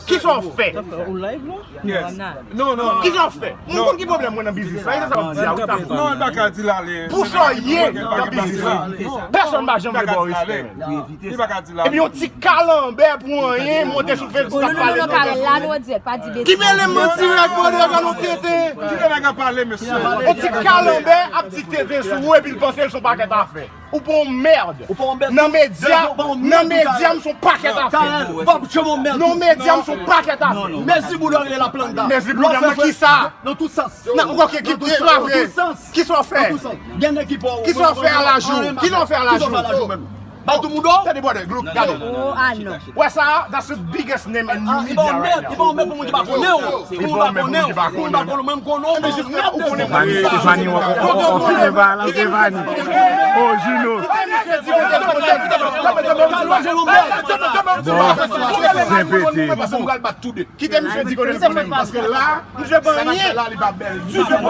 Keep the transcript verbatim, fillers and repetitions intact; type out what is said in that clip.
Kisa w fè? Ou live la? Yes. Non, non. Kisa w fè? Mwen konn ki pwoblèm mwen nan biznis la. E sa w ap di a, wi, sa bon. Non, li pa ka di l ale. Pou sa w ye nan biznis la, pèsonn pa janm vle ba w respè, menm. Li pa ka di l ale. Epi yon ti kalanbè pou anyen, monte sou Facebook ap pale. Non, non, non, Carel, la nou an dirèk, pa di betiz. Ki mele manti rèk, bòdè, gade yon tenten. Kite nèg ap pale, mesye. Yon ti kalanbè ap di tenten sou ou, epi l panse l se yon pakèt afè. Ou pa yon mèd. Ou pa yon mèd. Nan medya, nan medya, m se yon pakèt afè. Carel, ou pa janm yon mèd. Nan medya, m se yon pakèt afè. Mezi Boudon rele la planda. Mezi Boudon, nan kisa? Nan tout sans. Nan, ok, ki, ki sa w fè? Kisa w fè? Nan tout sans. Gen nèg ki pa w. Kisa w fè a lajou? Kisa w fè a lajou? Ba tout moun do? Tande, brother, look, gade. Oh, ah non. Wè sa, that's the biggest name in New Media right now. Li pa yon mèd pou moun ki pa konnen w. Pou moun pa konnen w. Pou moun pa konnen w, mwen m konnen w, mwen yon mèd. Ou konnen mwen. Stéphanie, on, on, on filme pa la, Stéphanie. Oh, Juno. Bon, zen pete. Kite misye di kote l konnen m, paske la, sa k ap fè la, li pa bèl ditou.